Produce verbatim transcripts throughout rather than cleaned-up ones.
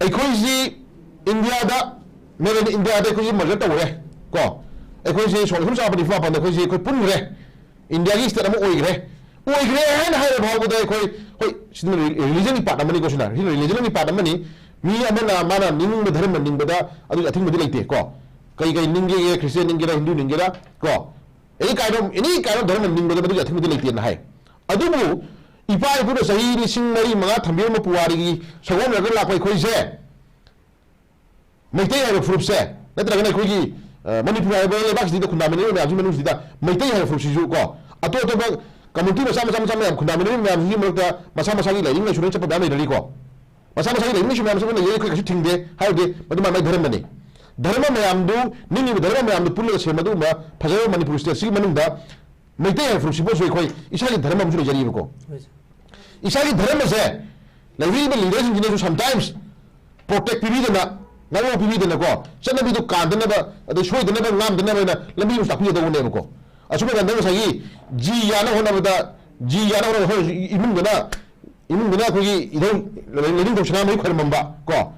ꯑꯩꯈꯣꯏꯁꯤ ꯏꯟꯗꯤꯌꯥꯗ, ꯃꯦꯠ ꯏꯟ ꯏꯟꯗꯤꯌꯥꯗ ꯑꯩꯈꯣꯏꯁꯤ ꯃꯔꯖꯔ ꯇꯧꯈ꯭ꯔꯦ꯫ ꯀꯣ, ꯑꯩꯈꯣꯏꯁꯤ ꯁꯣꯛ ꯂꯤꯁꯤꯡ ꯆꯥꯃꯥꯄꯟ ꯅꯤꯐꯨ ꯃꯥꯄꯟꯗ ꯑꯩꯈꯣꯏꯁꯤ ꯑꯩꯈꯣꯏ ꯄꯨꯟꯈ꯭ꯔꯦ, ꯏꯟꯗꯤꯌꯥꯒꯤ ꯁ꯭ꯇꯦꯠ ꯑꯃ ꯑꯣꯏꯈ꯭ꯔꯦ꯫ ꯑꯣꯏꯈ꯭ꯔꯦ ꯍꯥꯏꯅ ꯍꯥꯏꯔ ꯐꯥꯎꯕꯗ ꯑꯩꯈꯣꯏ, ꯍꯣꯏ, ꯁꯤꯅ ꯔꯤꯂꯤꯖꯟꯒꯤ ꯄꯥꯔꯠ ꯑꯃꯅꯤꯀꯣ, ꯁꯤꯅ ꯁꯤꯅ ꯔꯤꯂꯤꯖꯟꯒꯤ ꯄꯥꯔꯠ ꯑꯃꯅꯤ꯫ ꯃꯤ ꯑꯃꯅ ꯃꯥꯅ ꯅꯤꯡꯅꯤꯡꯕ ꯙꯔꯃ ꯅꯤꯡꯕꯗ ꯑꯗꯨꯒꯤ ꯑꯊꯤꯡꯕꯗꯤ ꯂꯩꯇꯦ꯫ ꯀꯣ, ꯀꯩ ꯀꯩ ꯅꯤꯡꯒꯦꯒꯦ, ꯈ꯭ꯔꯤꯁꯇꯤꯌꯥꯟ ꯅꯤꯡꯒꯦꯔꯥ, ꯍꯤꯟꯗꯨ ꯅꯤꯡꯒꯦꯔꯥ, ꯀꯣ, any kind of, any kind of dharma ꯅꯤꯡꯕꯗ ꯃꯗꯨꯒꯤ ꯑꯊꯤꯡꯕꯗꯤ ꯂꯩꯇꯦꯅ ꯍꯥꯏ꯫ ꯑꯗꯨꯕꯨ ꯏꯄꯥ ꯏꯄꯨꯅ ꯆꯍꯤ ꯂꯤꯁꯤꯡ ꯃꯔꯤ ꯃꯉꯥ ꯊꯝꯕꯤꯔꯝꯕ ꯄꯨꯋꯥꯔꯤꯒꯤ ꯁꯒꯣꯜꯅꯔꯒ ꯂꯥꯛꯄ ꯑꯩꯈꯣꯏꯁꯦ, ꯃꯩꯇꯩ ꯍꯥꯏꯕ ꯐꯨꯔꯨꯞꯁꯦ, ꯅꯠꯇ꯭ꯔꯒꯅ ꯑꯩꯈꯣꯏꯒꯤ, ꯑ, ꯃꯅꯤꯄꯨꯔ ꯍꯥꯏꯕ ꯂꯩꯕꯥꯛꯁꯤꯗ ꯈꯨꯟꯗꯥꯃꯤꯟꯅꯔꯤꯕ ꯃꯌꯥꯝꯁꯤ ꯃꯅꯨꯡꯁꯤꯗ ꯃꯩꯇꯩ ꯍꯥꯏꯕ ꯐꯨꯔꯨꯞꯁꯤꯁꯨ ꯀꯣ, ꯑꯇꯣꯞ ꯑꯇꯣꯞꯄ ꯀꯝꯃꯨꯅꯤꯇꯤ ꯃꯆꯥ ꯃꯆꯥ ꯃꯆꯥ ꯃꯌꯥꯝ ꯈꯨꯟꯗꯥꯃꯤꯟꯅꯔꯤꯕ ꯃꯌꯥꯝꯁꯤꯒꯤ ꯃꯔꯛꯇ ꯃꯁꯥ ꯃꯁꯥꯒꯤ ꯂꯥꯏꯅꯤꯡ ꯂꯥꯏꯁꯣꯟ ꯆꯠꯄ ꯃꯌꯥꯝ ꯂꯩꯅꯔꯤꯀꯣ꯫ ꯃꯁꯥ ꯃꯁꯥꯒꯤ ꯂꯥꯏꯅꯤꯡ ꯂꯥꯏꯁꯣꯟ ꯃꯌꯥꯝꯁꯤꯕꯨ ꯂꯩꯖꯩ, ꯑꯩꯈꯣꯏ ꯀꯩꯁꯨ ꯊꯤꯡꯗꯦ꯫ ꯍꯥꯏꯕꯗꯤ ꯃꯗꯨ ꯃꯥ ꯃꯥꯒꯤ ꯙꯔꯃꯅꯤ꯫ ꯙꯔꯃ ꯃꯌꯥꯝꯗꯨ, ꯅꯤꯡꯉꯤꯕ ꯙꯔꯃ ꯃꯌꯥꯝꯗꯨ ꯄꯨꯜꯂꯒ ꯁꯦꯝꯕ ꯑꯗꯨꯒꯨꯝꯕ ꯐꯖꯔꯕ ꯃꯅꯤꯄꯨꯔ ꯁ꯭ꯇꯦꯠꯁꯤꯒꯤ ꯃꯅꯨꯡꯗ ꯃꯩꯇꯩ ꯍꯥꯏꯕ ꯐꯨꯔꯨꯞꯁꯤꯕꯨꯁꯨ ꯑꯩꯈꯣꯏ ꯏꯁꯥꯒꯤ ꯙꯔꯃ ꯑꯃꯁꯨ ꯂꯩꯖꯔꯤꯕꯀꯣ꯫ ꯍꯣꯏ, ꯁꯥꯔ꯫ ꯏꯁꯥꯒꯤ ꯙꯔꯃꯁꯦ ꯂꯩꯕꯤꯔꯤꯕ ꯂꯤꯗꯔꯁꯤꯡꯁꯤꯅꯁꯨ ꯁꯝꯇꯥꯏꯝꯁ ꯄ꯭ꯔꯣꯇꯦꯛ ꯄꯤꯕꯤꯗꯅ, ꯉꯥꯛꯂꯧ ꯄꯤꯕꯤꯗꯅꯀꯣ, ꯆꯠꯅꯕꯤꯗꯨ ꯀꯥꯟꯗꯅꯕ, ꯑꯗꯩ ꯁꯣꯏꯗꯅꯕ, ꯉꯥꯝꯗꯅꯕ ꯍꯥꯏꯅ ꯂꯝꯕꯤ ꯑꯃꯁꯨ ꯇꯥꯛꯄꯤꯒꯗꯧꯕꯅꯦꯕꯀꯣ꯫ ꯑꯁꯨꯝꯕ ꯀꯥꯟꯗ ꯉꯁꯥꯏꯒꯤ ꯖꯤ ꯌꯥꯅꯕ ꯍꯣꯠꯅꯕꯗ, ꯖꯤ ꯌꯥꯅꯕ ꯍꯣꯠꯅꯕꯗ ꯍꯣꯏ, ꯏꯃꯨꯡꯗꯅ, ꯏꯃꯨꯡꯗꯅ ꯑꯩꯈꯣꯏꯒꯤ ꯏꯙꯧ ꯂꯩꯅꯤꯡꯊꯧ ꯁꯅꯥꯃꯍꯤ ꯈꯣꯏꯔꯝꯃꯝꯕ ꯀꯣ,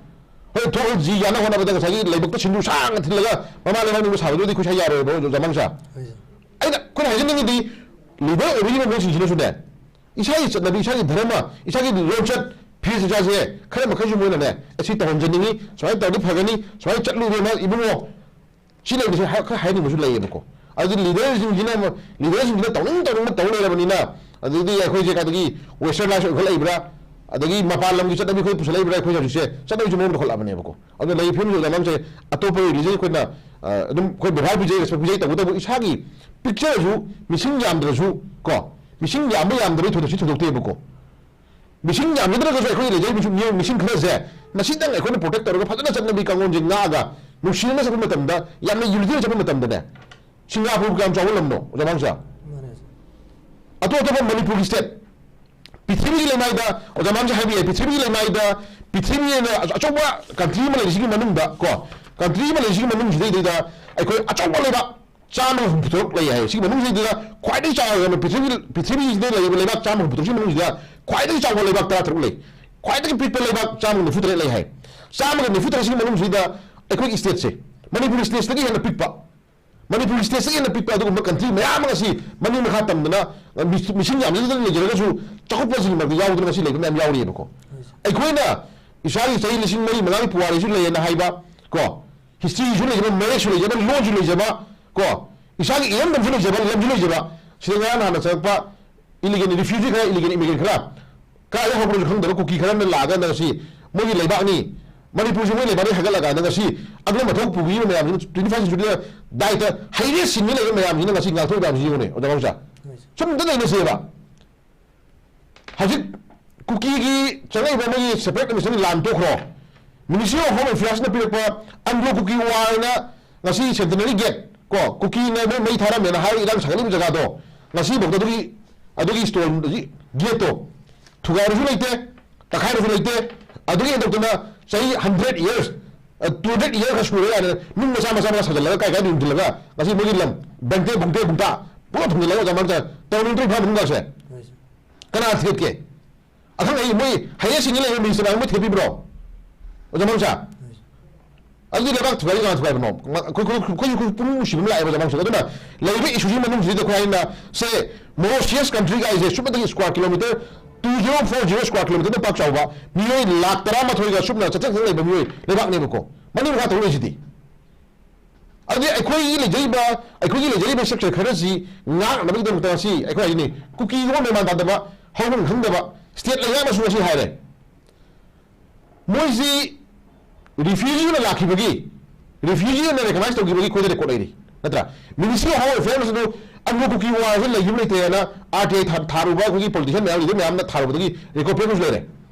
ꯍꯣꯏ, ꯊꯣꯛꯑꯒ ꯖꯤ ꯌꯥꯅꯕ ꯍꯣꯠꯅꯕꯗ ꯉꯁꯥꯏꯒꯤ ꯂꯥꯏꯕꯛꯇ ꯁꯤꯡꯖꯨ ꯁꯥꯡꯅ ꯊꯤꯜꯂꯒ ꯃꯃꯥ ꯂꯩꯕꯥꯛ ꯅꯤꯡꯕ ꯁꯥꯕꯗꯨꯗꯤ ꯑꯩꯈꯣꯏ ꯁꯥ ꯌꯥꯔꯣꯏꯕ, ꯑꯣꯖꯥ ꯃꯥꯡꯁꯥ꯫ ꯍꯣꯏ, ꯁꯥꯔ꯫ ꯑꯩꯅ, ꯑꯩꯈꯣꯏꯅ ꯍꯥꯏꯖꯅꯤꯡꯉꯤꯗꯤ, ꯂꯤꯗꯔ ꯑꯣꯏꯕꯒꯤ ꯃꯤꯑꯣꯏꯁꯤꯡꯁꯤꯅꯁꯨꯅꯦ, ꯏꯁꯥꯒꯤ ꯆꯠꯅꯕꯤ, ꯏꯁꯥꯒꯤ ꯙꯔꯃ, ꯏꯁꯥꯒꯤ ꯂꯣꯟꯆꯠ, ꯐꯤꯖꯦꯠ ꯆꯥꯛꯆꯥꯁꯦ ꯈꯔ ꯃꯈꯩꯁꯨ ꯃꯣꯏꯅꯅꯦ, ꯑꯁꯤ ꯇꯧꯍꯟꯖꯅꯤꯡꯉꯤ, ꯁꯨꯃꯥꯏꯅ ꯇꯧꯔꯗꯤ ꯐꯒꯅꯤ, ꯁꯨꯃꯥꯏꯅ ꯆꯠꯂꯨ ꯏꯕꯦꯝꯃ ꯏꯕꯨꯡꯉꯣ, ꯁꯤ ꯂꯩꯕꯁꯦ ꯍꯥꯏ-, ꯈꯔ ꯍꯥꯏꯅꯤꯡꯕꯁꯨ ꯂꯩꯌꯦꯕꯀꯣ꯫ ꯑꯗꯨꯗꯤ ꯂꯤꯗꯔꯁꯤꯡꯁꯤꯅ ꯑꯃꯨꯛ, ꯂꯤꯗꯔꯁꯤꯡꯁꯤꯅ ꯇꯧꯅꯤꯡ ꯇꯧꯅꯤꯡꯕ ꯇꯧ ꯂꯩꯔꯕꯅꯤꯅ, ꯑꯗꯨꯗꯤ ꯑꯩꯈꯣꯏꯁꯦ ꯀꯥꯏꯗꯒꯤ ꯋꯦꯁꯇꯔꯅꯥꯏꯁ ꯑꯣꯏꯈꯠꯂꯛꯏꯕ꯭ꯔꯥ, ꯑꯗꯒꯤ ꯃꯄꯥꯟ ꯂꯝꯒꯤ ꯆꯠꯅꯕꯤ ꯑꯩꯈꯣꯏ ꯄꯨꯁꯜꯂꯛꯏꯕ꯭ꯔꯥ, ꯑꯩꯈꯣꯏ ꯍꯧꯖꯤꯛꯁꯦ ꯆꯠꯅꯕꯤꯁꯦ ꯃꯑꯣꯡ ꯇꯧꯈꯠꯂꯛꯑꯕꯅꯦꯕꯀꯣ꯫ ꯑꯗꯨꯅ ꯂꯩꯔꯤꯕ ꯐꯤꯕꯝꯁꯤꯗ ꯃꯔꯝꯁꯦ ꯑꯇꯣꯞꯄ ꯔꯤꯂꯤꯖꯟ ꯑꯩꯈꯣꯏꯅ, ꯑ, ꯑꯗꯨꯝ ꯑꯩꯈꯣꯏ ꯚꯦꯔꯥꯏ ꯄꯤꯖꯩ, ꯔꯦꯁꯄꯦꯛ ꯄꯤꯖꯩ, ꯇꯧꯕꯇꯕꯨ ꯏꯁꯥꯒꯤ ꯄꯤꯛꯆꯔꯁꯨ ꯃꯤꯁꯤꯡ ꯌꯥꯝꯗ꯭ꯔꯁꯨ ꯀꯣ, ꯃꯤꯁꯤꯡ ꯌꯥꯝꯕ ꯌꯥꯝꯗꯕꯒꯤ ꯊꯣꯏꯗꯣꯛ ꯁꯤ ꯊꯣꯏꯗꯣꯛꯇꯦꯕꯀꯣ꯫ ꯃꯤꯁꯤꯡ ꯌꯥꯝꯖꯗ꯭ꯔꯒꯁꯨ ꯑꯩꯈꯣꯏꯒꯤ ꯂꯩꯖꯔꯤꯕ ꯃꯤꯁꯤꯡ, ꯃꯤꯑꯣꯏ ꯃꯤꯁꯤꯡ ꯈꯔꯁꯦ ꯉꯁꯤꯗꯪ ꯑꯩꯈꯣꯏꯅ ꯄ꯭ꯔꯣꯇꯦꯛ ꯇꯧꯔꯒ ꯐꯖꯅ ꯆꯠꯅꯕꯤ ꯀꯥꯡꯂꯣꯟꯁꯦ ꯉꯥꯛꯑꯒ ꯅꯨꯡꯁꯤꯅꯅ ꯆꯠꯄ ꯃꯇꯝꯗ, ꯌꯥꯝꯅ ꯌꯨꯅꯤꯇꯤꯗ ꯆꯠꯄ ꯃꯇꯝꯗꯅꯦ, ꯁꯤꯡꯒꯥꯄꯨꯔ ꯀꯌꯥꯝ ꯆꯥꯎꯕ ꯂꯝꯅꯣ, ꯑꯣꯖꯥ ꯃꯥꯡꯁꯥ? ꯃꯥꯅꯦ, ꯁꯥꯔ꯫ ꯑꯇꯣꯞ ꯑꯇꯣꯞꯄ ꯃꯅꯤꯄꯨꯔꯒꯤ ꯁ꯭ꯇꯦꯠ, ꯄ꯭ꯔꯤꯊꯤꯕꯤꯒꯤ ꯂꯩꯃꯥꯏꯗ, ꯑꯣꯖꯥ ꯃꯥꯡꯁꯥ ꯍꯥꯏꯕ ꯌꯥꯏ, ꯄ꯭ꯔꯤꯊꯤꯕꯤꯒꯤ ꯂꯩꯃꯥꯏꯗ, ꯄ꯭ꯔꯤꯊꯤꯕꯤꯅ ꯑꯆꯧꯕ ꯀꯟꯇ꯭ꯔꯤ ꯑꯃ ꯂꯩꯔꯤꯁꯤꯒꯤ ꯃꯅꯨꯡꯗ ꯀꯣ, ꯀꯟꯇ꯭ꯔꯤ ꯑꯃ ꯂꯩꯔꯤꯁꯤꯒꯤ ꯃꯅꯨꯡꯁꯤꯗꯩꯗ ꯑꯩꯈꯣꯏ ꯑꯆꯧꯕ ꯂꯩꯕꯥꯛ ꯆꯥꯝꯃꯒ ꯍꯨꯝꯐꯨ ꯇꯔꯨꯛ ꯂꯩ ꯍꯥꯏ꯫ ꯁꯤꯒꯤ ꯃꯅꯨꯡꯁꯤꯗ ꯈ꯭ꯋꯥꯏꯗꯒꯤ ꯆꯥꯎꯕ ꯄ꯭ꯔꯤꯊꯤꯕꯤ, ꯄ꯭ꯔꯤꯊꯤꯕꯤꯁꯤꯗ ꯂꯩꯔꯤꯕ ꯂꯩꯕꯥꯛ ꯆꯥꯝꯃ ꯍꯨꯝꯐꯨ ꯇꯔꯨꯛꯁꯤꯒꯤ ꯃꯅꯨꯡꯁꯤꯗ ꯈ꯭ꯋꯥꯏꯗꯒꯤ ꯆꯥꯎꯕ ꯂꯩꯕꯥꯛ ꯇꯔꯥ ꯇꯔꯨꯛ ꯂꯩ꯫ ꯈ꯭ꯋꯥꯏꯗꯒꯤ ꯄꯤꯛꯄ ꯂꯩꯕꯥꯛ ꯆꯥꯝꯃꯒ ꯅꯤꯐꯨ ꯇꯔꯦꯠ ꯂꯩ ꯍꯥꯏ꯫ ꯆꯥꯝꯃꯒ ꯅꯤꯐꯨ ꯇꯔꯦꯠꯁꯤꯒꯤ ꯃꯅꯨꯡꯁꯤꯗ ꯑꯩꯈꯣꯏꯒꯤ stateꯁꯦ, ꯃꯅꯤꯄꯨꯔ stateꯇꯒꯤ ꯍꯦꯟꯅ ꯄꯤꯛꯄ, ꯃꯅꯤꯄꯨꯔ stateꯇꯒꯤ ꯍꯦꯟꯅ ꯄꯤꯛꯄ ꯑꯗꯨꯒꯨꯝꯕ country ꯃꯌꯥꯝ ꯑꯃ ꯉꯁꯤ ꯃꯅꯤꯡ ꯃꯈꯥ ꯇꯝꯗꯅ, ꯃꯤ-, ꯃꯤꯁꯤꯡ ꯌꯥꯝꯖꯗꯅ ꯂꯩꯖꯔꯒꯁꯨ ꯆꯥꯎꯈꯠꯄꯁꯤꯡꯒꯤ ꯃꯔꯛꯇ ꯌꯥꯎꯗꯅ ꯉꯁꯤ ꯂꯩꯕ ꯃꯌꯥꯝ ꯌꯥꯎꯔꯤꯑꯕꯀꯣ꯫ ꯑꯩꯈꯣꯏꯅ ꯏꯁꯥꯒꯤ ꯆꯍꯤ ꯂꯤꯁꯤꯡ ꯃꯔꯤ ꯃꯉꯥꯒꯤ ꯄꯨꯋꯥꯔꯤꯁꯨ ꯂꯩꯌꯦꯅ ꯍꯥꯏꯕ ꯀꯣ, historyꯁꯨ ꯂꯩꯖꯕ, ꯃꯔꯦꯛꯁꯨ ꯂꯩꯖꯕ, ꯂꯣꯟꯁꯨ ꯂꯩꯖꯕ ꯀꯣ, ꯏꯁꯥꯒꯤ ꯏꯔꯝꯗꯝꯁꯨ ꯂꯩꯖꯕ, ꯂꯝꯁꯨ ꯂꯩꯖꯕ, ꯁꯤꯗ ꯉꯔꯥꯡ ꯅꯍꯥꯟꯅ ꯆꯪꯉꯛꯄ illegal refugee ꯈꯔ, illegal immigrant ꯈꯔ, ꯀꯥꯏꯗ ꯍꯧꯕꯅꯣꯁꯨ ꯈꯪꯗꯕ ꯀꯨꯀꯤ ꯈꯔꯅ ꯂꯥꯛꯑꯒ ꯉꯁꯤ ꯃꯣꯏꯒꯤ ꯂꯩꯕꯥꯛꯅꯤ, ꯃꯅꯤꯄꯨꯔꯁꯤ ꯃꯣꯏ ꯂꯩꯕꯥꯛꯅꯤ ꯍꯥꯏꯒꯠꯂꯀꯥꯟꯗ ꯉꯁꯤ ꯑꯗꯨꯅ ꯃꯊꯧ ꯄꯨꯕꯤꯕ ꯃꯌꯥꯝꯁꯤꯅ, twenty first centuryꯗ ꯗꯥꯏꯇ ꯍꯩꯔꯦ ꯁꯤꯡꯉꯤ ꯂꯩꯕ ꯃꯌꯥꯝꯁꯤꯅ ꯉꯁꯤ ꯉꯥꯛꯊꯣꯛꯏ ꯃꯌꯥꯝꯁꯤ ꯌꯦꯡꯉꯨꯅꯦ, ꯑꯣꯖꯥ ꯃꯍꯧꯁꯥ꯫ ꯁꯨꯝ ꯑꯝꯇ ꯅꯩꯅꯁꯦꯕ꯫ ꯍꯧꯖꯤꯛ ꯀꯨꯀꯤꯒꯤ ꯆꯪꯉꯛꯏꯕ ꯃꯣꯏꯒꯤ separate administration ꯂꯥꯟ ꯇꯣꯛꯈ꯭ꯔꯣ, Ministry of Home Affairsꯅ ꯄꯤꯔꯛꯄ Anglo Kuki War ꯍꯥꯏꯅ ꯉꯁꯤ Centenary Gate ꯀꯣ, ꯀꯨꯀꯤꯅ ꯃꯣꯏ ꯃꯩ ꯊꯥꯔꯝꯃꯦꯅ ꯍꯥꯏꯔꯒ ꯏꯔꯥꯡ ꯁꯥꯒꯠꯂꯤꯕ ꯖꯒꯥꯗꯣ ꯉꯁꯤꯐꯥꯎꯗ ꯑꯗꯨꯒꯤ, ꯑꯗꯨꯒꯤ stone, gateꯇꯣ ꯊꯨꯒꯥꯏꯕꯁꯨ ꯂꯩꯇꯦ, ꯇꯛꯈꯥꯏꯕꯁꯨ ꯂꯩꯇꯦ꯫ ꯑꯗꯨꯒꯤ ꯍꯦꯟꯗꯣꯛꯇꯅ ꯆꯍꯤ hundred years, two hundred year ꯈꯔ ꯁꯨꯔꯦ ꯀꯥꯏꯅ ꯅꯨꯡ ꯃꯆꯥ ꯃꯆꯥ ꯃꯆꯥ ꯁꯥꯖꯤꯜꯂꯒ ꯀꯥꯏ ꯀꯥꯏꯗ ꯌꯨꯡꯁꯤꯜꯂꯒ ꯉꯁꯤ ꯃꯣꯏꯒꯤ ꯂꯝ ꯕꯦꯡꯇꯦ ꯕꯨꯡꯇꯦ ꯕꯨꯡꯇꯥ ꯄꯨꯂꯞ ꯊꯣꯡꯖꯤꯜꯂꯒ ꯑꯣꯖꯥ ꯃꯔꯝ ꯆꯥꯅ ꯇꯧꯔꯝꯗ꯭ꯔꯣ ꯏꯝꯐꯥꯜ ꯃꯅꯨꯡꯒꯁꯦ? ꯀꯅꯥ ꯊꯦꯠꯀꯦ? ꯑꯈꯪ ꯑꯍꯩ ꯃꯣꯏ ꯍꯩꯌꯦ ꯁꯤꯡꯉꯦ ꯂꯩꯕ minister ꯃꯣꯏ ꯊꯦꯠꯄꯤꯕ꯭ꯔꯣ? ꯑꯣꯖꯥ ꯃꯔꯝ ꯆꯥ? ꯑꯗꯨꯗꯤ ꯂꯩꯕꯥꯛ ꯊꯨꯒꯥꯏ ꯀꯅꯥ ꯊꯨꯒꯥꯏꯕꯅꯣ? ꯑꯩꯈꯣꯏ, ꯑꯩꯈꯣꯏ, ꯑꯩꯈꯣꯏ, ꯑꯩꯈꯣꯏ ꯄꯨꯛꯅꯤꯡ ꯅꯨꯡꯁꯤꯕ ꯑꯃ ꯂꯥꯛꯑꯦꯕ ꯑꯣꯖꯥ ꯃꯔꯝ ꯆꯥ꯫ ꯑꯗꯨꯅ ꯂꯩꯔꯤꯕ issueꯁꯤꯒꯤ ꯃꯅꯨꯡꯁꯤꯗ ꯑꯩꯈꯣꯏ ꯍꯥꯏꯅ ꯁꯦ Mauritius country ꯀꯥꯏꯁꯦ ꯁꯨꯞꯅꯇꯒꯤ square kilometre two zero four zero square kilometre ꯄꯥꯛ ꯆꯥꯎꯕ ꯃꯤꯑꯣꯏ ꯂꯥꯛ ꯇꯔꯥꯃꯥꯊꯣꯏꯒ ꯁꯨꯞꯅ ꯆꯥꯇ꯭ꯔꯦꯠ ꯈꯛꯇꯪ ꯂꯩꯕ ꯃꯤꯑꯣꯏ ꯂꯩꯕꯥꯛꯅꯦꯕꯀꯣ꯫ ꯃꯅꯤꯡ ꯃꯈꯥ ꯇꯧꯔ ꯂꯩꯁꯤꯗꯤ꯫ ꯑꯗꯨꯗꯤ ꯑꯩꯈꯣꯏꯒꯤ ꯂꯩꯖꯔꯤꯕ, ꯑꯩꯈꯣꯏꯒꯤ ꯂꯩꯖꯔꯤꯕ structure ꯈꯔꯁꯤ ꯉꯥꯛꯅꯕꯒꯤꯗꯃꯛꯇ ꯉꯁꯤ ꯑꯩꯈꯣꯏ ꯍꯥꯏꯁꯤꯅꯤ, ꯀꯨꯀꯤꯒꯨꯝꯕ ꯃꯦꯟꯃꯥꯟ ꯇꯥꯗꯕ, ꯍꯧꯐꯝ ꯈꯪꯗꯕ state ꯂꯩꯉꯥꯛꯅꯁꯨ ꯉꯁꯤ ꯍꯥꯏꯔꯦ꯫ ꯃꯣꯏꯁꯤ refugee ꯑꯣꯏꯅ ꯂꯥꯛꯈꯤꯕꯒꯤ, refugee ꯑꯣꯏꯅ recognize ꯇꯧꯈꯤꯕꯒꯤ ꯑꯩꯈꯣꯏꯗ record ꯂꯩꯔꯤ, ꯅꯠꯇ꯭ꯔꯥ? Ministry of Home Affairsꯅꯁꯨ ꯑꯗꯨ Anglo Kuki War ꯁꯦ ꯂꯩꯈꯤꯕ ꯂꯩꯇꯦ ꯍꯥꯏꯅ R T I ꯊꯥ-, ꯊꯥꯔꯨꯕ ꯑꯩꯈꯣꯏꯒꯤ politician ꯃꯌꯥꯝ, leader ꯃꯌꯥꯝꯅ ꯊꯥꯔꯨꯕꯗꯒꯤ record ꯄꯤꯕꯁꯨ ꯂꯩꯔꯦ꯫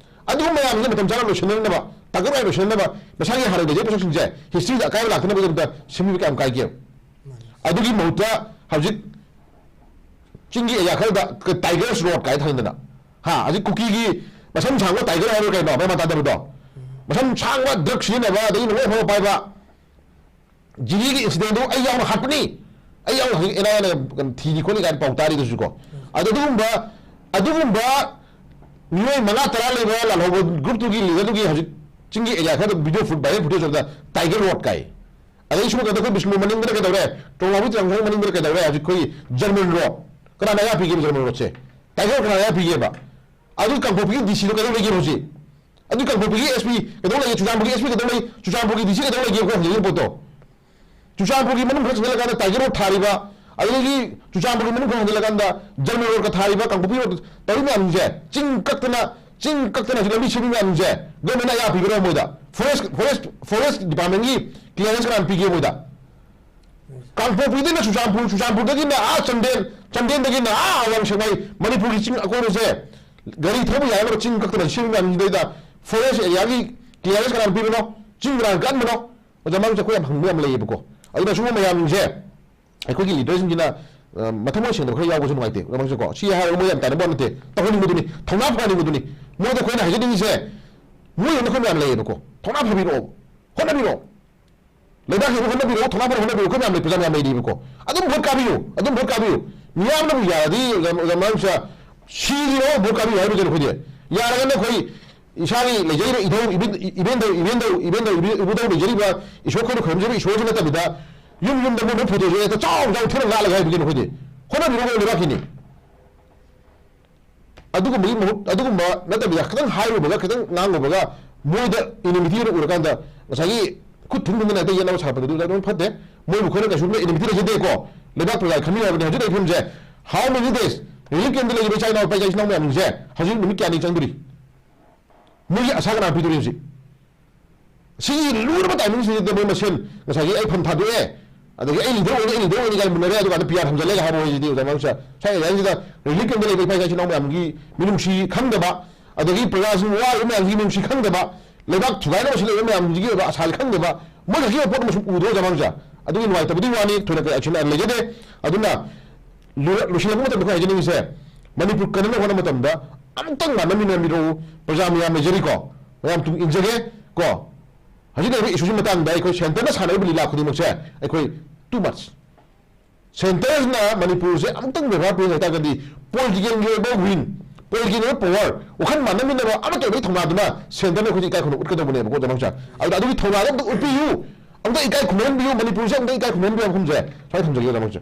ꯑꯗꯨꯒꯨꯝꯕ ꯃꯌꯥꯝꯁꯤꯅ ꯃꯇꯝ ꯆꯥꯅ ꯂꯣꯏꯁꯤꯟꯅꯅꯕ, ꯇꯥꯡꯀꯛ ꯅꯥꯏꯅ ꯂꯣꯏꯁꯤꯟꯅꯅꯕ, ꯃꯁꯥꯒꯤ ꯍꯥꯟꯅ ꯂꯩꯖꯔꯤꯕ ꯄꯣꯠꯁꯛꯁꯤꯡꯁꯦ historyꯗ ꯑꯀꯥꯏꯕ ꯂꯥꯛꯇꯅꯕꯒꯤꯗꯃꯛꯇ ꯁꯦꯝꯕꯤꯕ ꯀꯌꯥꯝ ꯀꯥꯏꯒꯦ? ꯑꯗꯨꯒꯤ ꯃꯍꯨꯠꯇ ꯍꯧꯖꯤꯛ ꯆꯤꯡꯒꯤ area ꯈꯔꯗ Tigers Road ꯀꯥꯏꯅ ꯊꯥꯖꯤꯟꯗꯅ, ꯍꯥ, ꯍꯧꯖꯤꯛ ꯀꯨꯀꯤꯒꯤ ꯃꯁꯝ ꯁꯥꯡꯕ tiger ꯍꯥꯏꯕ ꯀꯩꯅꯣ, ꯃꯦꯟꯃꯥꯟ ꯇꯥꯗꯕꯗꯣ, ꯃꯁꯝ ꯁꯥꯡꯕ drug ꯁꯤꯖꯤꯟꯅꯕ ꯑꯗꯒꯤ ꯅꯣꯡꯃꯩ ꯑꯐꯕ ꯄꯥꯏꯕ, ꯖꯤꯔꯤꯒꯤ incidentꯗꯨ ꯑꯩ ꯌꯥꯎꯅ ꯍꯥꯠꯄꯅꯤ, ꯑꯩ ꯌꯥꯎꯅ ꯍꯧꯖꯤꯛ NIAꯅ ꯊꯤꯔꯤ ꯈꯣꯠꯂꯤ ꯀꯥꯏꯅ ꯄꯥꯎ ꯇꯥꯔꯤꯗꯨꯁꯨ ꯀꯣ꯫ ꯑꯗꯣ ꯑꯗꯨꯒꯨꯝꯕ, ꯑꯗꯨꯒꯨꯝꯕ ꯃꯤꯑꯣꯏ ꯃꯉꯥ ꯇꯔꯥ ꯂꯩꯕ ꯂꯥꯜꯍꯧꯕ groupꯇꯨꯒꯤ leaderꯗꯨꯒꯤ ꯍꯧꯖꯤꯛ ꯆꯤꯡꯒꯤ ꯑꯦꯔꯤꯌꯥ ꯈꯔꯗ ꯚꯤꯗꯤꯑꯣ ꯐꯨꯠ ꯚꯥꯏꯔꯦꯜ ꯐꯨꯇꯦꯖ ꯑꯣꯏꯕꯗ ꯇꯥꯏꯒꯔ ꯔꯣꯗ ꯀꯥꯏ꯫ ꯑꯗꯩ ꯁꯣꯝ ꯅꯥꯀꯟꯗ ꯑꯩꯈꯣꯏ ꯕꯤꯁꯅꯨ ꯃꯅꯤꯡꯗꯅ ꯀꯩꯗꯧꯔꯦ? ꯇꯣꯡꯂꯥꯎꯕꯤ ꯇ꯭ꯔꯥꯟꯁꯐꯣꯔꯃꯔ ꯃꯅꯤꯡꯗꯅ ꯀꯩꯗꯧꯔꯦ? ꯍꯧꯖꯤꯛ ꯑꯩꯈꯣꯏ ꯖꯔꯃꯟ ꯔꯣꯗ꯫ ꯀꯅꯥꯅ ꯑꯌꯥ ꯄꯤꯒꯦꯕ ꯖꯔꯃꯟ ꯔꯣꯗꯁꯦ? ꯇꯥꯏꯒꯔ ꯔꯣꯗ ꯀꯅꯥꯅ ꯑꯌꯥ ꯄꯤꯒꯦꯕ? ꯑꯗꯨ ꯀꯥꯡꯄꯣꯛꯄꯤꯒꯤ ꯗꯤ ꯁꯤꯗꯣ ꯀꯩꯗꯧ ꯂꯩꯒꯦꯕ ꯍꯧꯖꯤꯛ? ꯑꯗꯨ ꯀꯥꯡꯄꯣꯛꯄꯤꯒꯤ ꯑꯦꯁ ꯄꯤ ꯀꯩꯗꯧ ꯂꯩꯒꯦ? ꯆꯨꯔꯆꯥꯟꯄꯨꯔꯒꯤ ꯑꯦꯁ ꯄꯤ ꯀꯩꯗꯧ ꯂꯩ? ꯆꯨꯔꯆꯥꯟꯄꯨꯔꯒꯤ ꯗꯤ ꯁꯤ ꯀꯩꯗꯧ ꯂꯩꯒꯦ? ꯑꯩꯈꯣꯏ ꯍꯪꯖꯅꯤꯡꯉꯤ ꯄꯣꯠꯇꯣ꯫ ꯆꯨꯔꯆꯥꯟꯄꯨꯔꯒꯤ ꯃꯅꯨꯡ ꯈꯔ ꯆꯪꯁꯤꯜꯂꯀꯥꯟꯗ ꯇꯥꯏꯒꯔ ꯔꯣꯗ ꯊꯥꯔꯤꯕ, ꯑꯗꯨꯗꯒꯤ ꯆꯨꯔꯆꯥꯟꯄꯨꯔꯒꯤ ꯃꯅꯨꯡ ꯈꯔ ꯍꯟꯖꯤꯜꯂꯀꯥꯟꯗ ꯖꯔꯃꯟ ꯔꯣꯗꯀ ꯊꯥꯔꯤꯕ, ꯀꯥꯡꯄꯣꯛꯄꯤ ꯔꯣꯗ ꯇꯧꯔꯤ ꯃꯌꯥꯝꯁꯦ, ꯆꯤꯡ ꯀꯛꯇꯅ, ꯆꯤꯡ ꯀꯛꯇꯅ ꯍꯧꯖꯤꯛ ꯂꯝꯕꯤ ꯁꯦꯝꯃꯤ ꯃꯌꯥꯝꯁꯦ, ꯒꯣꯔꯃꯦꯟꯅ ꯑꯌꯥ ꯄꯤꯒꯗ꯭ꯔꯣ ꯃꯣꯏꯗ? ꯐꯣꯔꯦꯁ, ꯐꯣꯔꯦꯁ, ꯐꯣꯔꯦꯁ ꯗꯤꯄꯥꯔꯠꯃꯦꯟꯒꯤ ꯀ꯭ꯂꯤꯌꯥꯔꯦꯟꯁ ꯀꯅꯥꯅ ꯄꯤꯒꯦ ꯃꯣꯏꯗ? ꯀꯥꯡꯄꯣꯛꯄꯤꯗꯩꯅ ꯆꯨꯔꯆꯥꯟꯄꯨꯔ, ꯆꯨꯔꯆꯥꯟꯄꯨꯔꯗꯒꯤꯅ ꯑꯥ ꯆꯥꯟꯗꯦꯜ, ꯆꯥꯟꯗꯦꯜꯗꯒꯤꯅ ꯑꯥ ꯑꯋꯥꯡ ꯁꯦꯛꯃꯥꯏ, ꯃꯅꯤꯄꯨꯔꯒꯤ ꯆꯤꯡ ꯑꯀꯣꯏꯕꯁꯦ ꯒꯥꯔꯤ ꯊꯧꯕ ꯌꯥꯅꯕ ꯆꯤꯡ ꯀꯛꯇꯅ ꯁꯦꯝꯃꯤ ꯃꯌꯥꯝꯁꯤꯗꯩꯗ ꯐꯣꯔꯦꯁ ꯑꯦꯔꯤꯌꯥꯒꯤ ꯀ꯭ꯂꯤꯌꯔꯦꯟꯁ ꯀꯅꯥꯅ ꯄꯤꯕꯅꯣ? ꯆꯤꯡ ꯀꯅꯥꯅ ꯀꯟꯕꯅꯣ? ꯑꯣꯖꯥ ꯃꯥꯡꯁꯦ ꯑꯩꯈꯣꯏ ꯌꯥꯝ ꯍꯪꯕ ꯌꯥꯝ ꯂꯩꯌꯦꯕꯀꯣ꯫ ꯑꯗꯨꯅ ꯁꯤꯒꯨꯝꯕ ꯃꯌꯥꯝꯁꯦ ꯑꯩꯈꯣꯏꯒꯤ ꯂꯤꯗꯔꯁꯤꯡꯁꯤꯅ, ꯑ, ꯃꯊꯃꯣꯏ ꯁꯦꯡꯗꯕ ꯈꯔ ꯌꯥꯎꯕꯁꯨ ꯅꯨꯡꯉꯥꯏꯇꯦ꯫ ꯑꯣꯖꯥ ꯃꯥꯡꯁꯦꯀꯣ, ꯁꯤ ꯍꯥꯏꯔꯒ ꯃꯣꯏ ꯌꯥꯝ ꯇꯥꯏꯅꯕ ꯋꯥ ꯅꯠꯇꯦ, ꯇꯧꯍꯟꯅꯤꯡꯕꯗꯨꯅꯤ, ꯊꯧꯅꯥ ꯐꯍꯟꯅꯤꯡꯕꯗꯨꯅꯤ꯫ ꯃꯣꯏꯗ ꯑꯩꯈꯣꯏꯅ ꯍꯥꯏꯖꯅꯤꯡꯉꯤꯁꯦ, ꯃꯣꯏ ꯑꯩꯈꯣꯏ ꯃꯌꯥꯝ ꯂꯩꯌꯦꯕꯀꯣ, ꯊꯧꯅꯥ ꯐꯕꯤꯔꯛꯑꯣ, ꯍꯣꯠꯅꯕꯤꯔꯛꯑꯣ꯫ ꯂꯩꯕꯥꯛꯀꯤ ꯑꯃꯨꯛ ꯍꯣꯠꯅꯕꯤꯔꯛꯑꯣ, ꯊꯧꯅꯥ ꯐꯅ ꯍꯣꯠꯅꯕꯤꯔꯛꯑꯣ, ꯑꯩꯈꯣꯏ ꯃꯌꯥꯝ ꯂꯩ, ꯄ꯭ꯔꯖꯥ ꯃꯌꯥꯝ ꯂꯩꯔꯤꯕꯀꯣ꯫ ꯑꯗꯨꯝ ꯚꯣꯠ ꯀꯥꯕꯤꯌꯨ, ꯑꯗꯨꯝ ꯚꯣꯠ ꯀꯥꯕꯤꯌꯨ꯫ ꯃꯤꯌꯥꯝꯅꯕꯨ ꯌꯥꯔꯗꯤ, ꯌꯥꯝ, ꯌꯥꯝ ꯃꯔꯝꯁꯦ ꯁꯤꯔꯤꯔꯣ ꯚꯣꯠ ꯀꯥꯕꯤꯌꯨ ꯍꯥꯏꯕꯁꯦ ꯑꯩꯈꯣꯏꯗꯤ꯫ ꯌꯥꯔꯒꯅ ꯑꯩꯈꯣꯏ ꯏꯁꯥꯒꯤ ꯂꯩꯖꯔꯤꯕ ꯏꯙꯧ, ꯏꯕꯦꯟ-, ꯏꯕꯦꯟꯙꯧ, ꯏꯕꯦꯟꯙꯧ, ꯏꯕꯦꯟꯙꯧ, ꯏꯕꯦ-, ꯏꯕꯨꯙꯧ ꯂꯩꯖꯔꯤꯕ ꯏꯁꯣꯔ ꯑꯩꯈꯣꯏꯅ ꯈꯨꯔꯨꯝꯖꯔꯤꯕ ꯏꯁꯣꯔꯁꯤ ꯅꯠꯇꯕꯤꯗ ꯌꯨꯝ ꯌꯨꯝꯗ ꯃꯣꯏ ꯃꯣꯏ ꯐꯣꯇꯣꯁꯦ ꯍꯦꯛꯇ ꯆꯥꯎ ꯆꯥꯎ ꯊꯦꯠꯂ ꯂꯥꯠꯂꯒꯦ ꯍꯥꯏꯕꯒꯤꯅꯤ ꯑꯩꯈꯣꯏꯗꯤ꯫ ꯍꯣꯠꯅꯕꯤꯔꯣ ꯂꯩꯕꯥꯛꯀꯤꯅꯤ꯫ ꯑꯗꯨꯒꯨꯝꯕꯒꯤ ꯃꯍꯨꯠ, ꯑꯗꯨꯒꯨꯝꯕ ꯅꯠꯇꯕꯤꯗ ꯈꯤꯇꯪ ꯍꯥꯏꯔꯨꯕꯒ, ꯈꯤꯇꯪ ꯉꯥꯡꯉꯨꯕꯒ ꯃꯣꯏꯗ ꯏꯅꯤꯃꯤꯇꯤ ꯑꯣꯏꯅ ꯎꯔꯀꯥꯟꯗ ꯉꯁꯥꯏꯒꯤ ꯈꯨꯠ ꯊꯨꯝ ꯊꯨꯝꯗꯅ ꯍꯦꯛꯇ ꯌꯦꯠꯅꯕ ꯁꯥꯔꯛꯄꯗꯨꯗꯤ ꯑꯗꯨꯝ ꯐꯠꯇꯦ꯫ ꯃꯣꯏꯕꯨ ꯑꯩꯈꯣꯏꯅ ꯀꯩꯁꯨꯝꯇ ꯏꯅꯤꯃꯤꯇꯤ ꯂꯩꯖꯗꯦꯀꯣ꯫ ꯂꯩꯕꯥꯛ ꯄ꯭ꯔꯖꯥꯒꯤ ꯈꯟꯕꯤꯌꯨ ꯍꯥꯏꯕꯅꯤ꯫ ꯍꯧꯖꯤꯛ ꯂꯩꯔꯤꯕ ꯐꯤꯕꯝꯁꯦ, how many days relief camp ꯇ ꯂꯩꯔꯤꯕ ꯏꯆꯥ ꯏꯅꯥꯎ, ꯏꯄꯥ ꯏꯆꯥ ꯏꯆꯤꯟ ꯏꯅꯥꯎ ꯃꯌꯥꯝꯁꯤꯡꯁꯦ ꯍꯧꯖꯤꯛ ꯅꯨꯃꯤꯠ ꯀꯌꯥꯅꯤ ꯆꯪꯗꯣꯔꯤ? ꯃꯣꯏꯒꯤ ꯑꯁꯥ ꯀꯅꯥ ꯄꯤꯗꯣꯔꯤ ꯍꯧꯖꯤꯛ? ꯁꯤꯒꯤ ꯂꯨꯔꯕ ꯇꯥꯏꯃꯤꯡꯁꯤꯗ ꯃꯣꯏ ꯃꯁꯦꯟ ꯉꯁꯥꯏꯒꯤ ꯑꯩ ꯐꯝ ꯊꯥꯗꯣꯛꯑꯦ, ꯑꯗꯒꯤ ꯑꯩ ꯂꯤꯗꯔ ꯑꯣꯏꯅꯤ, ꯑꯩ ꯂꯤꯗꯔ ꯑꯣꯏꯅꯤ ꯀꯥꯏꯅ ꯃꯨꯟꯅꯔꯦ, ꯑꯗꯨꯀꯥꯟꯗ ꯄꯤꯌꯥꯔ ꯍꯟꯖꯜꯂꯦꯒ ꯍꯥꯏꯕ ꯍꯣꯏꯁꯤꯗꯤ ꯑꯣꯖꯥ ꯃꯥꯡꯁꯦ꯫ ꯁ꯭ꯋꯥꯏ ꯑꯦꯔꯤꯌꯥꯁꯤꯗ ꯔꯤꯂꯤꯐ ꯀꯦꯝꯞꯇ ꯂꯩꯕ ꯏꯄꯥ ꯏꯆꯥ ꯏꯆꯤꯟ ꯏꯅꯥꯎ ꯃꯌꯥꯝꯒꯤ ꯃꯤꯅꯨꯡꯁꯤ ꯈꯪꯗꯕ, ꯑꯗꯒꯤ ꯄ꯭ꯔꯖꯥꯁꯤꯡ ꯋꯥꯔꯤꯕ ꯃꯌꯥꯝꯒꯤ ꯃꯤꯅꯨꯡꯁꯤ ꯈꯪꯗꯕ, ꯂꯩꯕꯥꯛ ꯊꯨꯒꯥꯏꯅꯕ ꯁꯤꯜꯂꯛꯏꯕ ꯃꯌꯥꯝꯁꯤꯒꯤ ꯑꯣꯏꯕ ꯑꯁꯥꯁꯤ ꯈꯪꯗꯕ, ꯃꯣꯏ ꯈꯛꯀꯤ ꯑꯣꯏꯕ ꯄꯣꯠ ꯑꯃ ꯁꯨꯝ ꯎꯗ꯭ꯔꯣ ꯑꯣꯖꯥ ꯃꯥꯡꯁꯦ? ꯑꯗꯨꯒꯤ ꯅꯨꯡꯉꯥꯏꯇꯕꯗꯨꯒꯤ ꯋꯥꯅꯤ, ꯊꯣꯏꯅ ꯀꯩ ꯑꯦꯛꯁꯟ ꯂꯩꯖꯗꯦ꯫ ꯑꯗꯨꯅ ꯂꯣꯏꯔ-, ꯂꯣꯏꯁꯤꯜꯂꯛꯄ ꯃꯇꯝꯗ ꯑꯩꯈꯣꯏ ꯍꯥꯏꯖꯅꯤꯡꯉꯤꯁꯦ, ꯃꯅꯤꯄꯨꯔ ꯀꯟꯅꯅꯕ ꯍꯣꯠꯅꯕ ꯃꯇꯝꯗ ꯑꯃꯨꯛꯇꯪ ꯃꯥꯟꯅꯃꯤꯟꯅꯕꯤꯔꯛꯎ꯫ ꯄ꯭ꯔꯖꯥ ꯃꯌꯥꯝ ꯂꯩꯖꯔꯤꯀꯣ, ꯃꯌꯥꯝ ꯇꯨꯡ ꯏꯟꯖꯒꯦ ꯀꯣ꯫ ꯍꯧꯖꯤꯛ ꯂꯩꯔꯤꯕ ꯏꯁꯨꯁꯤ ꯃꯇꯥꯡꯗ ꯑꯩꯈꯣꯏ ꯁꯦꯟꯇꯔꯅ ꯁꯥꯟꯅꯔꯤꯕ ꯂꯤꯂꯥ ꯈꯨꯗꯤꯡꯃꯛꯁꯦ ꯑꯩꯈꯣꯏ too much꯫ ꯁꯦꯟꯇꯔꯁꯤꯅ ꯃꯅꯤꯄꯨꯔꯁꯦ ꯑꯃꯨꯛꯇꯪ ꯕꯦꯕꯥꯔ ꯄꯤꯔꯛ ꯇꯥꯔꯒꯗꯤ ꯄꯣꯂꯤꯇꯤꯀꯦꯜꯒꯤ ꯑꯣꯏꯕ ꯋꯤꯡ, ꯄꯣꯂꯤꯇꯤꯀꯦꯜ ꯄꯋꯥꯔ, ꯋꯥꯈꯜ ꯃꯥꯟꯅꯃꯤꯟꯅꯕ ꯑꯃꯠꯇ ꯑꯣꯏꯕꯒꯤ ꯊꯧꯅꯥꯗꯨꯅ ꯁꯦꯟꯇꯔꯅ ꯑꯩꯈꯣꯏꯁꯦ ꯏꯀꯥꯏ ꯈꯨꯝꯅꯕ ꯎꯠꯀꯗꯧꯕꯅꯦꯕꯀꯣ, ꯖꯃꯥꯡꯁꯦ꯫ ꯑꯗꯨꯗ ꯑꯗꯨꯒꯤ ꯊꯧꯅꯥꯗꯣ ꯑꯝꯇ ꯎꯠꯄꯤꯌꯨ, ꯑꯝꯇ ꯏꯀꯥꯏ ꯈꯨꯝꯅꯍꯟꯕꯤꯌꯨ, ꯃꯅꯤꯄꯨꯔꯁꯦ ꯑꯝꯇ ꯏꯀꯥꯏ ꯈꯨꯝꯅꯍꯟꯕꯤꯌꯨ ꯍꯥꯏꯕ ꯈꯨꯝꯁꯦ ꯁ꯭ꯋꯥꯏ ꯊꯝꯖꯒꯦ, ꯖꯃꯥꯡꯁꯦ꯫